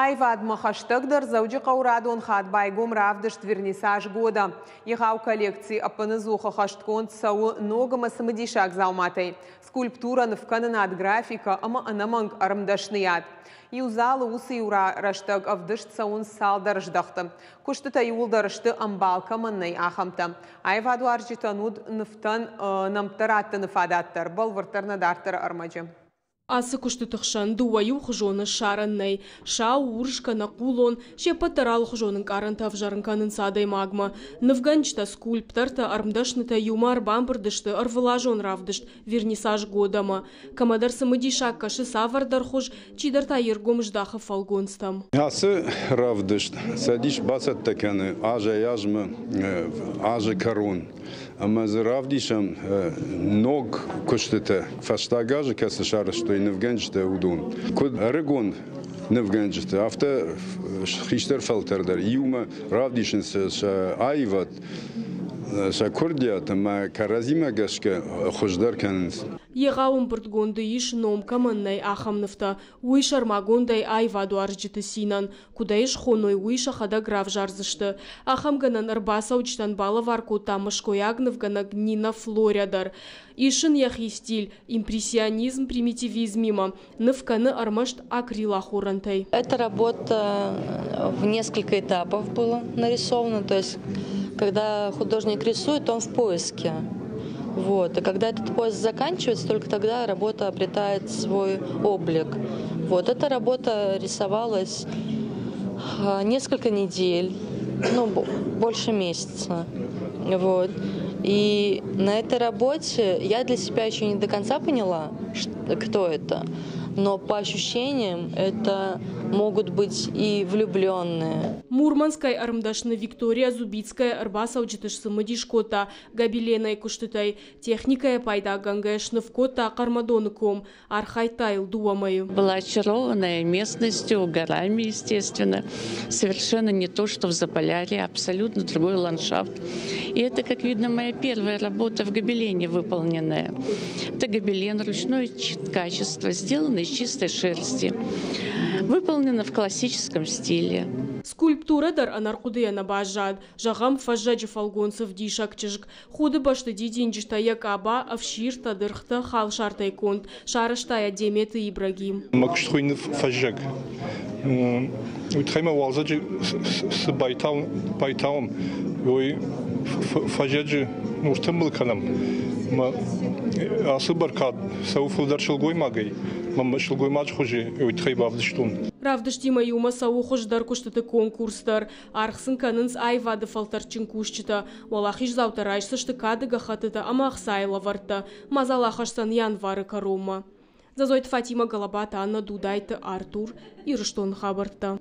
Аивадмӕ хӕстӕгдӕр Дзӕуджыхъӕуы радон хатт байгом равдыст «Вернисаж года». Егъау коллекци ӕппыныдзух ӕххӕстгонд цӕуы ног ӕмӕ цымыдисаг дзауматӕй. Скульптурӕ, нывкӕнынад, графикӕ ӕмӕ ӕнӕмӕнг ӕрмдӕсныйад. Иу залы уыцы иу рӕстӕг ӕвдыст цӕуынц цалдӕр здӕхты. Куыстытӕ иууылдӕр сты, ӕмбал кӕмӕн нӕй, ахӕмтӕ. Аивадуарзджытӕн уыд нывтӕн нӕмттӕ раттыны фадат дӕр, бӕлвырддӕр нӕ дарддӕры ӕрмӕджы. Ацы куыстыты хсӕн дыууӕ иухуызоны ссарӕн нӕй. Сау, урс кӕнӕ хъулон, се ппӕт дӕр алыхуызон ӕнкъарӕнтӕ ӕвзӕрын кӕнынц адӕймагмӕ. Нывгӕнджытӕ, скульптортӕ, ӕрмдӕснытӕ иумӕ ӕрбамбырд сты ӕрвылазон равдыст «Вернисаж года-мӕ». Кӕмӕдӕр цымыдисаг кӕсы цавӕрдӕр хуыз, чидӕр та йе ргом здахы фӕлгонцтӕм. Ацы равдыст Цӕдис бацӕттӕ кӕны азӕй-азмӕ азы кӕрон. Ӕмӕ дзы равдисӕм ног куыстытӕ, фӕстаг азы кӕцы сарӕзтой нывгӕнджытӕ, уыдон. Куыд ӕрыгон нывгӕнджытӕ, афтӕ хистӕр фӕлтӕр дӕр иумӕ равдисынц сӕ аивад, сӕ курдиат ӕмӕ кӕрӕдзимӕ гӕсгӕ хуыздӕр кӕнынц. Егъау ӕмбырдгонды ис, ном кӕмӕн нӕй, ахӕм нывтӕ. Уый сӕрмагондӕй аивадуарзджыты цинӕн, куыд ӕй схоной, уый сӕхӕдӕг равзардзысты. Ахӕм гӕнӕн ӕрбацӕуджытӕн балӕвар кодта мӕскуыйаг нывгӕнӕг Нина Флоря дӕр. Ис ын йӕхи стиль, импрессионизм примитивизмимӕ, ныв кӕны ӕрмӕст акрилахорӕнтӕй. Эта работа в несколько этапов была нарисована, то есть когда художник рисует, он в поиске. Вот. И когда этот поиск заканчивается, только тогда работа обретает свой облик. Вот. Эта работа рисовалась несколько недель, ну, больше месяца. Вот. И на этой работе я для себя еще не до конца поняла, кто это, но по ощущениям это могут быть и влюбленные. Мурманскӕй ӕрмдӕсны Виктория Зубицкая ӕрбацӕуджыты сцымыдис кодта гобеленӕй куыстытӕй, техникӕйӕ пайдагӕнгӕ сныв кодта Хъӕрмӕдоны ком, архайдта йыл дыууӕ мӕйы. Была очарованная местностью, горами, естественно. Совершенно не то, что в Заполярье, абсолютно другой ландшафт. И это, как видно, моя первая работа в гобелене выполненная. Это гобелен ручное качество, сделанный из чистой шерсти. Выполнено в классическом стиле. Скульптурӕ дӕр ӕнӕрхъуыдыйӕ нӕ баззад. Зӕгъӕм, фӕззӕджы фӕлгонцы вдисӕг чызг. Худы бӕсты дидинджытӕ йӕ къаба, ӕфсиртӕ, дыргътӕ, халсартӕй конд, сарӕзта йӕ Деметы Ибрагим. Мӕ куыст хуыйны фӕззӕг. Уый тыххӕй ма уалдзӕджы цы байтауӕм, уый фӕззӕджы нуртымбыл кӕнӕм. Ацы бӕркад цӕуы фылдӕр сылгоймагӕй, мӕ сылгоймаджы хуызы уый тыххӕй бавдыстон. Равдыстимӕ иумӕ цӕуы хуыздӕр куыстыты конкурс дӕр. Аргъ сын кӕнынц аивады фӕлтӕрдджын кусджытӕ. Уӕлахиздзаутӕ райсдзысты кады гӕххӕттытӕ ӕмӕ ӕхцайы лӕвӕрттӕ. Мадзал ахӕсдзӕн январы кӕронмӕ. Дзӕзойты Фатимӕ, Галабаты Анна, Дудайты Артур, Ирыстоны хабӕрттӕ.